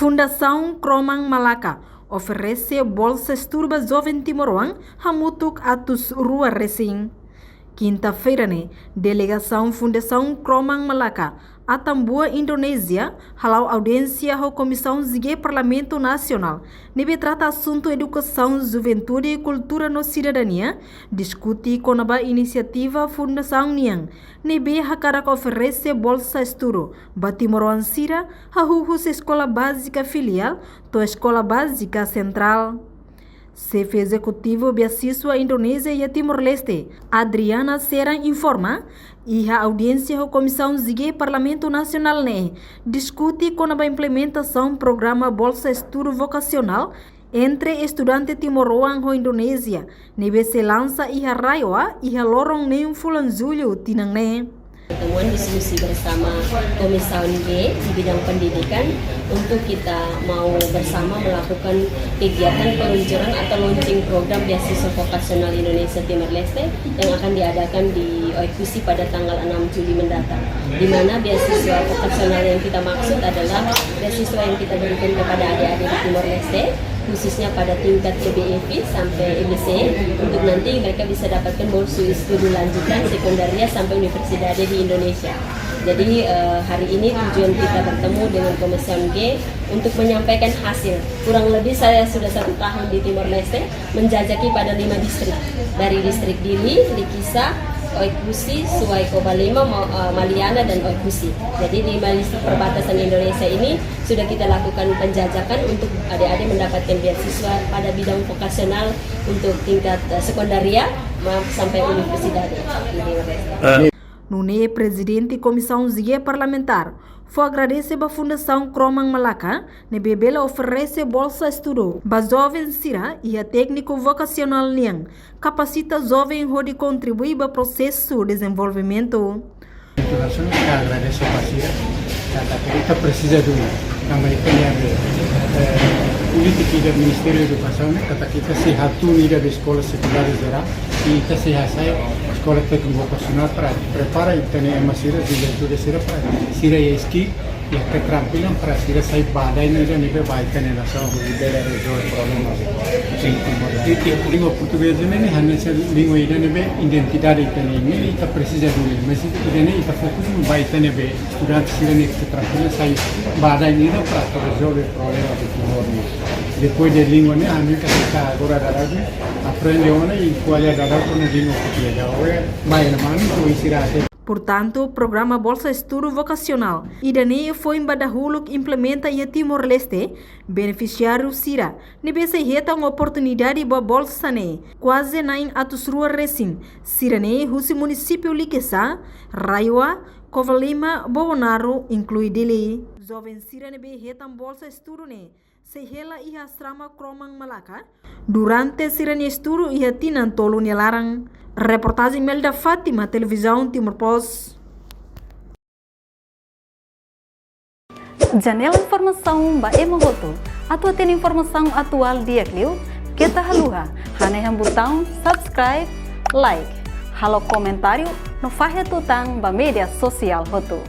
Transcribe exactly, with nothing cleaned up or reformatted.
Fundasaun Kroman Malaka oferese bolsa estudu ba joven timoroan hamutuk atus rua resin. Kinta-feira ne'e, delegasaun Fundasaun Kroman Malaka Atambua, Indonézia, hala'o audiénsia ho Komisaun G Parlamentu Nasionál ne'ebé trata asuntu edukasaun, juventude, kultura no sidadania, diskute kona-ba inisiativa fundasaun nian ne'ebé hakarak oferese bolsa estudu ba timoroan sira hahú husi eskola bázika filiál to'o eskola bázika sentrál. Xefe Ezekutivu Beasiswa Indonézia iha Timor-Leste, Adriana Serang, informa, iha audiénsia ho Komisaun G Parlamentu Nasionál ne'e diskute kona-ba implementasaun programa Bolsa Estudu Vokasionál entre estudante timoroan ho Indonézia ne'ebé sei lansa iha RAEOA iha loron neen fulan Jullu tinan ne'e. Pertemuan diskusi bersama Komisaun G di bidang pendidikan untuk kita mau bersama melakukan kegiatan peluncuran atau launching program beasiswa vokasional Indonesia Timor Leste yang akan diadakan di Oekusi pada tanggal enam Juli mendatang. Di mana beasiswa vokasional yang kita maksud adalah beasiswa yang kita berikan kepada adik-adik di Timor Leste, khususnya pada tingkat E B E V sampai E B C, untuk nanti mereka bisa dapatkan bolsa studi lanjutan sekundaria sampai universidade di Indonesia. Jadi, eh, hari ini tujuan kita bertemu dengan Komisaun G untuk menyampaikan hasil. Kurang lebih saya sudah satu tahun di Timor Leste, menjajaki pada lima distrik. Dari distrik Dili, Likisá, Oekusi, Suai, Covalima, Ma-, eh, Maliana, dan Oekusi. Jadi, lima distrik perbatasan Indonesia ini sudah kita lakukan penjajakan untuk adik-adik mendapatkan beasiswa pada bidang vokasional untuk tingkat, eh, sekundaria, maaf, sampai universitas. Ini, Mas. Eh. Nune'e Prezidente Komisaun G Parlamentár fó agradese ba Fundasaun Kroman Malaka ne'ebé bele oferese bolsa estudu ba joven sira iha tékniku vokasionál nian, kapasita joven hodi kontribui ba prosesu dezenvolvimentu. Edukasaun, ita agradese ba sira, katak ita presiza duni, tanba ita-nia, eh, polítika ida Ministériu Edukasaun, katak ita sei hatún ida eskola sekundáriu jerál, i ita sei hasai eskola tékniku vokasionál para prepara ita-nia ema sira, juventude sira, para sira iha skill, iha keterampilan para sira sai badain ida ne'ebé ba ita-nia nasaun hodi bele rezolve problema. Sin, komu língua portugeza ne'e hanesan língua ida ne'ebé identidade ita-nia, ne'e ita presiza duni, mas ida-ne'e ita fokus ba ita ne'ebé estudante sira-nia keterampilan sai badain ida para rezolve problema de Timor ne'e. Depois de língua ne'e, ami ka ita agora daudaun aprende ona i ko'alia daudaun ho língua portugeza. Oe, mai na manu, ko isira ate. Portantu, programa Bolsa Estudu Vokasionál ida-ne'e foin ba dahuluk implementa iha Timor-Leste, benefisiáriu sira ne'ebé sei hetan oportunidade ba bolsa ne'e kuaze na'in atus rua resin, sira-ne'e husi munisípiu Likisá, RAEOA, Covalima, Bobonaro, inklui Dili. Joven sira ne'ebé hetan bolsa estudu ne'e sei hela iha asrama Kroman Malaka durante sira-nia estudu iha tinan tolu nia laran. Reportajen Melda Fátima, Televizaun Timor Post. Janela informasaun ba ema hotu. Atu hatene informasaun atuál di'ak liu, keta haluha hanehan butaun subscribe, like, halo komentáriu no fahe tutan ba média sosiál hotu.